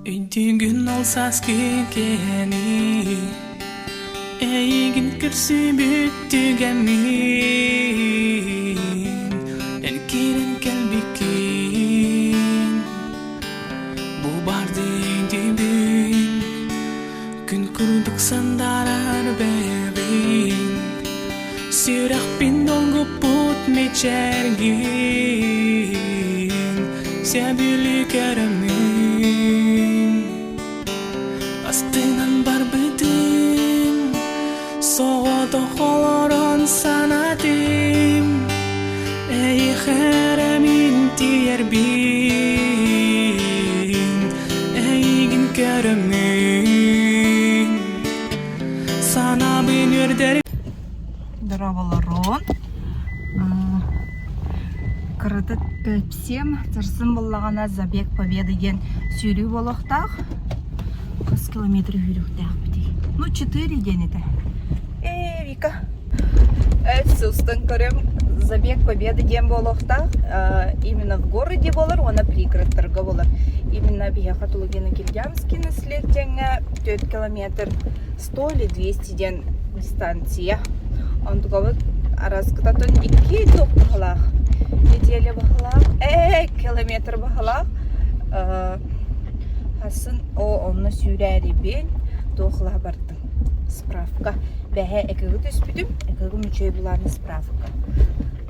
Өйдүүгүн ол сааскы кэми Эйигин көрсүбүт түгэммин Эн киирэн кэлбиккин Бу барды өйдүүбүн Күн курдук сандаарар бэйэбин Сүрэхпин долгуппут мичээргин Сөбүлүү көрөммүн Астынан барбытым Соҕотох олорон санатым Эйиэхэ эрэ мин тиийэрбин Эйигин көрөммүн Санаабын үөрдэр Дорооболорун. Кыратык кэпсиэм. Сарсын буллаҕына Забег Победы диэн сүүрүү буолуохтаах. Хас километр сүүрүөхтээхпитий? Ну, 4 диэн этэ. Ээ, Вика. Сустан көрөм Забег Победы диэн буолуохтаах. Именно в городе буолар уонна пригородтарга буолар. Именно биһиэхэ Тулугино-Киргямский наслед диэҥҥэ 4 километр 100 или 200 диэн дистанция. Онтукабыт араскытатын икки туох баһылаах неделя баһылаах ээ километр баһылаах хасын о онно сүүрээрибин туохлаha бардым справка бэһэ экыгы түспүтүм экыгым үчүгэй булааны справка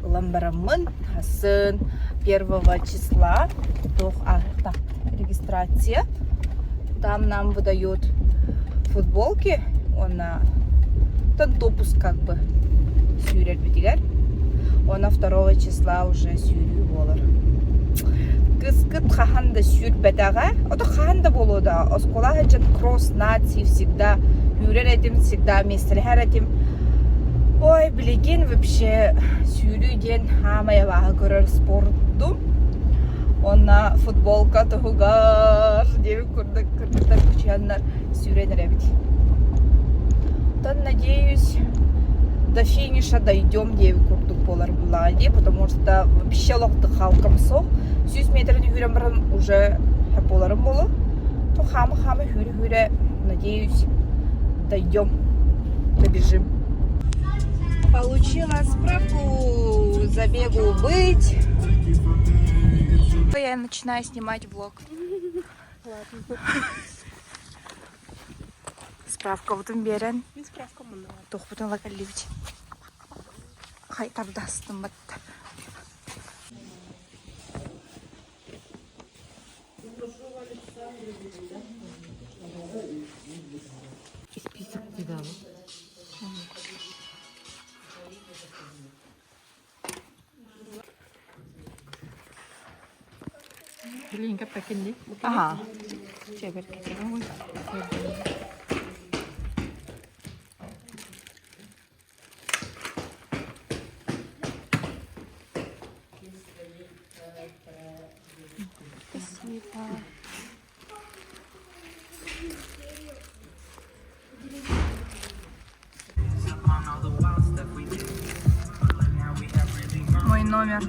ылан бараммын хасын первого числа туох ааһыахтаах регистрация там нам выдают футболки уонна допуск как бы сүүрэрбитигэр уонна второго числа уже сүүрүү буолар кыскыт хаһан да сүүрбэтэҕэ ото хаһан да буолуо да оскуола сылдьан кросс нации всегда үүрэр этим всегда миэстэлэһэр этим ой билигин вообще сүүрүү диэн хаамай абааһы көрөр спордум Уонна футболка туһугар диэбит курдук кыргыттар кучуйаннар сүүрэн эрэбит. Оттон надеюсь до финиша дойдем диэбит курдук буолар буллаҕа дии, потому что вообще олох дыхалкам суох. Сүүс метрин үүрэн баран уже буоларым буолуо. То хаама-хаама үүрэ-үүрэ надеюсь дойдем, добежим. Получила справку забегу быть. Я начинаю снимать влог. Ладно. Справкабытын биэрэн. Мин справкам мунна. Туохпутун ыла кэллибит. Хай тардастым батта. Список тебя. Блин, как покинли. Ага. Чеберки. Спасибо. Мой номер.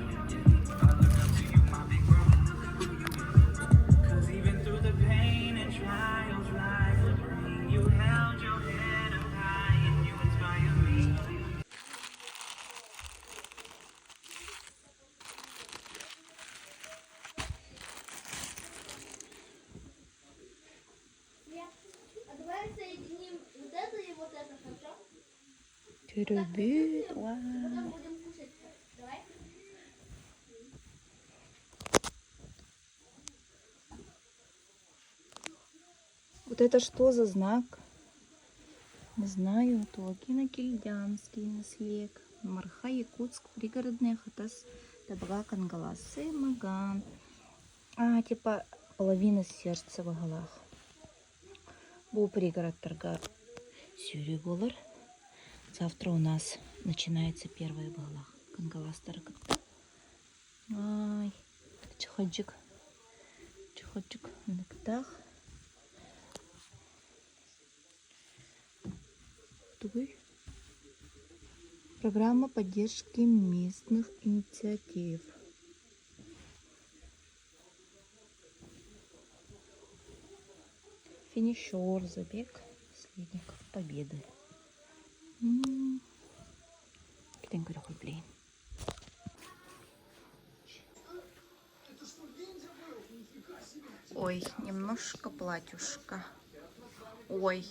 А давай соединим вот это и вот это, хорошо? Төрөбүт, Потом будем кушать. Давай. Вот это что за знак? Не знаю. Туокино-Кильдянский наслег. Марха, Якутск, пригородная Хатас, Табга, Кангаласы, Маган. А, типа половина сердца баһалаах. Бу пригородтарга сүүрүү буолар. Завтра у нас начинается первая баһалаах. Кангаластары кытта. Ай, чехольчик. Чехольчик ыныктаах. Тугуй? Программа поддержки местных инициатив. Финишер забег наследников победы. Китен көрөхүй блин. Ой, немножко платьюшка. Ой.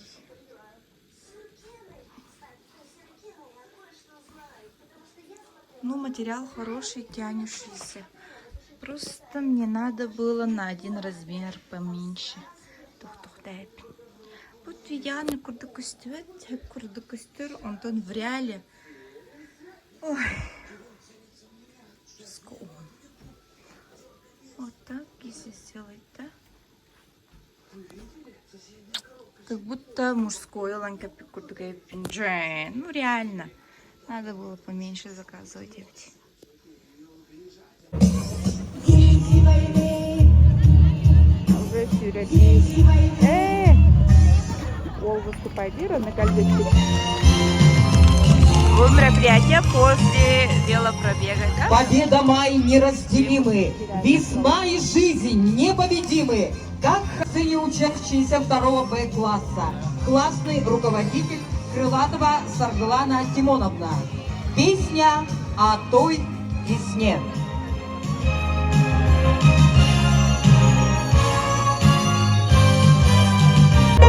Ну, материал хороший, тянущийся. Просто мне надо было на один размер поменьше. Тух-тух Вот идеально курдук көстүбэт, хөп курдук көстөр, онтон в реале. Ой, он. Вот так, если сделать, да? Как будто мужской ланка курдук Ну, реально. Надо было поменьше заказывать эти. Э, ол выступает на Мероприятие после велопробега, да? Победа май неразделимы, весна и жизнь непобедимы, как сыне учащиеся второго Б класса. Классный руководитель Крылатова Саргылана Тимоновна. Песня о той весне. Во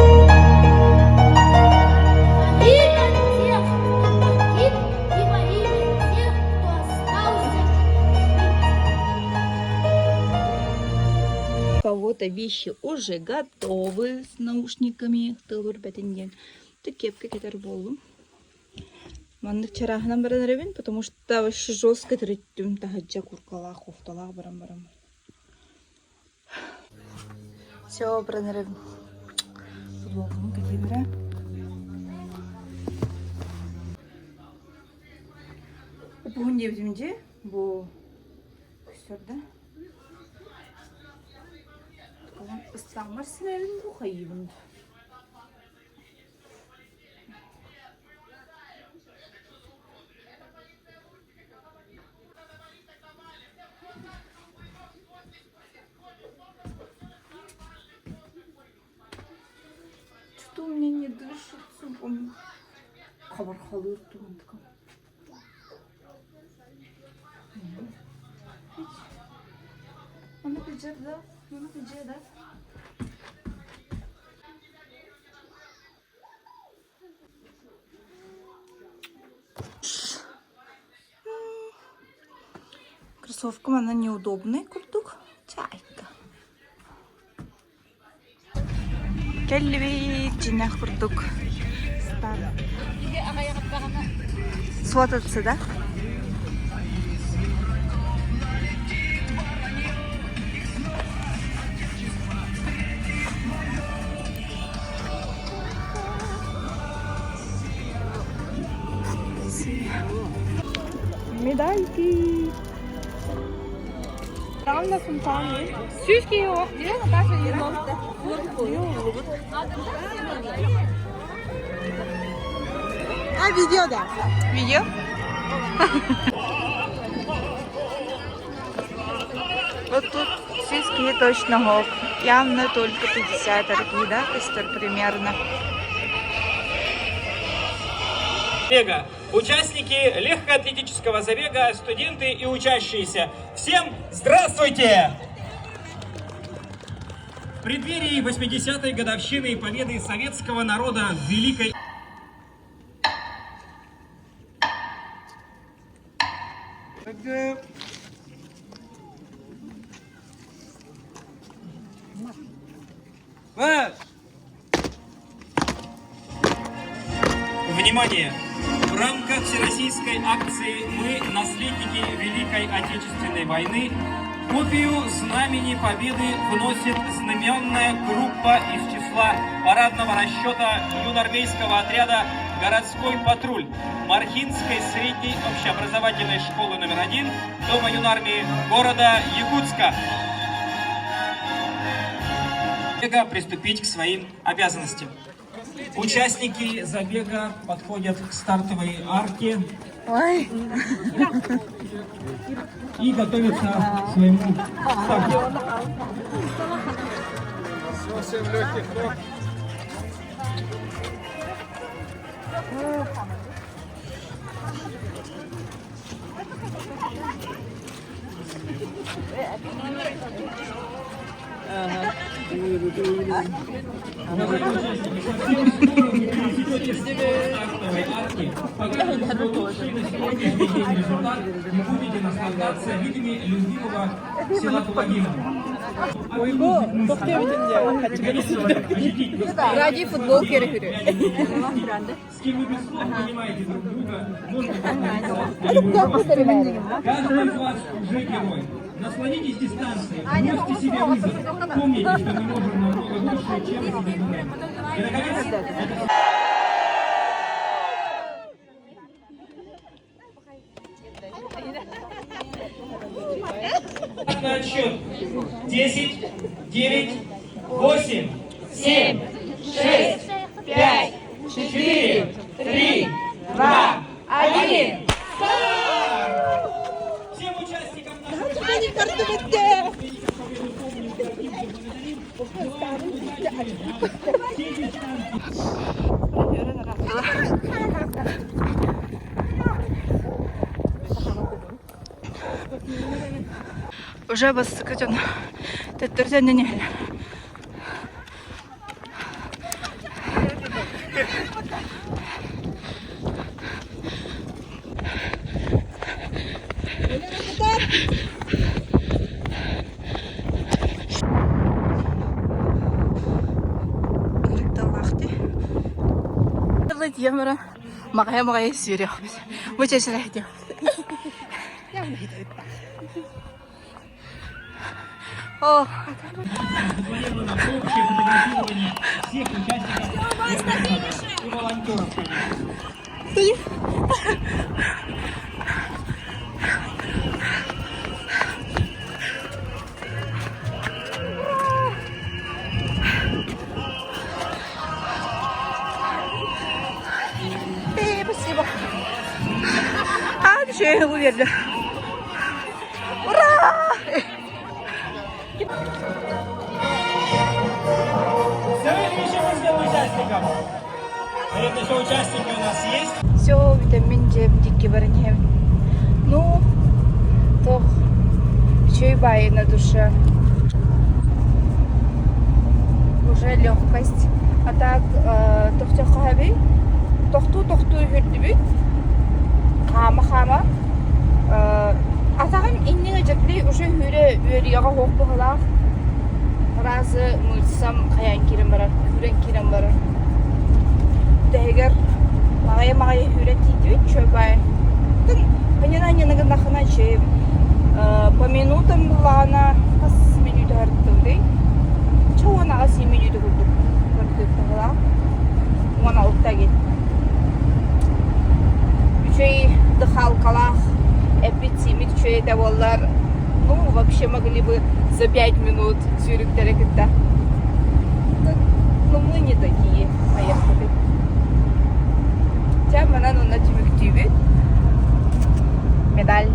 имя тех, кто погиб, и во имя тех, кто остался У кого-то вещи уже готовы с наушниками. Тылыр бэтинген. Ты кепка кэтэр буоллум. Маннык чарааһынан баран эрэбин, потому что вообще жестко тириттим таһырдьа куркалаах, кофталаах баран баран. Все, баран эрэбин. Футболкам кэтиибэрэ. Уһун диэбитим дии, бу көстөр да. Ыстааммар синэбин бу хайыыбын. Что у меня не дышится, он хабархалыыр тугунтука. Оны кыдьар да, оны кыдьар да. Кроссовкам она неудобный курдук. Чайка. Кэллибит дьиҥнээх курдук. Свататься, да? Медальки! А видео да. Видео? Вот тут сиськи точно гок. Явно только 50 арги, да, костер примерно. Бега. Участники легкоатлетического забега, студенты и учащиеся. Всем здравствуйте! В преддверии 80-й годовщины победы советского народа в Великой Внимание! В рамках всероссийской акции «Мы – наследники Великой Отечественной войны» копию Знамени Победы вносит знаменная группа из числа парадного расчета юнармейского отряда «Городской патруль» Мархинской средней общеобразовательной школы номер один Дома юнармии города Якутска. Приступить к своим обязанностям. Участники забега подходят к стартовой арке Ой. и готовятся к своему старту. Ну, всем легких ног. Покажете свой лучший на сегодняшний день результат и будете наслаждаться видами любимого села Кулагино. Уйгу, Ради футбол керекүрү. С кем вы без слов понимаете друг друга, можно повториться. Каждый из вас уже герой. Насладитесь дистанцией, бросьте себе вызов. Помните, что мы можем намного больше, чем мы думаем. И, наконец, это На отсчет. 10, 9, 8, 7, 6, 5, 4, 3, 2, 1. Всем участникам нашего Уже бастакы дьон төттөрү төннөн иһэллэр. Маҕайа-маҕайа сүүрүөхпүт. Бу чэчирэйдиэхпит. О, Запланировано общее фотографирование всех участников и волонтеров, конечно. Эй, спасибо. А, еще я уверена. Ура! Следующим ждем участников. Наверное, еще участники у нас есть. Все, витамин дьиэм дикки баран иһэбин. Ну, туох үчүгэй баайы на душе. Уже легкость. А так, тохтоххо хаби тохтуу-тохтуу үһүрдүбүт. Хаама-хаама. Атаҕым иннин дьэпли уже үһүрэ үөрүйэҕэ суох быһыылаах. Разы мыырсам хайаан киирэн барар, күүрэн киирэн барар. Бүтэһигэр маҕайа-маҕайа үһүрэн тиийдибит чүөбай. Анньына-анньына гыннаххына чэй по минутам буллаҕына хас мүнүүтэ артыбытый? Чэ 18 мүнүүтэ курдук бардыахтаах. 16 гин. Үчүгэй дыхалкалаах эппит-сииммит үчүгэй этэ буоллар, ну, вообще могли бы за 5 минут сүүрүктэрэ кытта. Ну, мы не такие, поехали. Чэ, манан уонна түмүктүүбүт. Медаль.